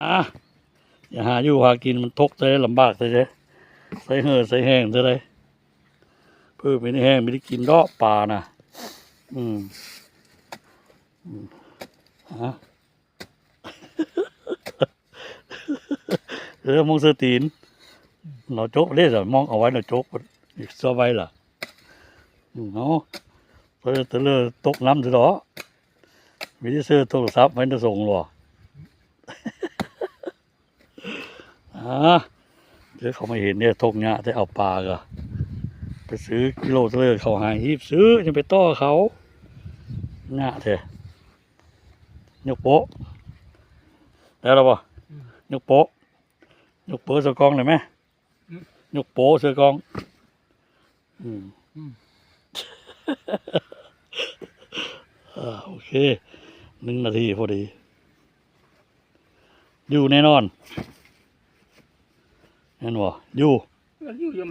ອ່າ ຢ່າຫາຢູ່ຫາກິນ ມັນຕົກໃສ່ລຳບາກໃສ່ເດ້ ໃສ່ເຫີໃສ່ແຮງໃສ່ໃດ ເພື່ອມີແຮງມີໄດ້ກິນເດາະປານະ. ອືມ ອືມ ຮະ ເອີ ມອງເສືອຕີນ ລາວຈົກເດ້ ມອງເອົາໄວ້ລາວຈົກ ອີກຊອບໄວ້ລະ. ອືມ ເອົາ ເອີ ຕະເລີຕົກນ້ຳຊິເດາະ ມີແຕ່ເສືອໂທລະສັບໄວ້ນະສົງຫຼໍ. ອ່າ ເດີເຂົາມາເຫັນເດ້ ຕົກຍາກແຕ່ເອົາປາກະ ໄປຊື້ກິໂລເລີເຂົາໃຫ້ຮີບຊື້ ຍັງໄປຕໍ່ເຂົາ ຍາກແທ້. ຍົກໂປະ ໄດ້ແລ້ວບໍ່? ອືມ ຍົກໂປະ ຍົກໂປະໃສ່ກ້ອງໄດ້ໄໝ? ອືມ ຍົກໂປະໃສ່ກ້ອງ. ອືມ ອືມ ອ່າ ໂອເຄ ໜຶ່ງນາທີພໍດີ ຢູ່ແນ່ນອນ ແມ່ນບໍ່? ຢູ່ ຢູ່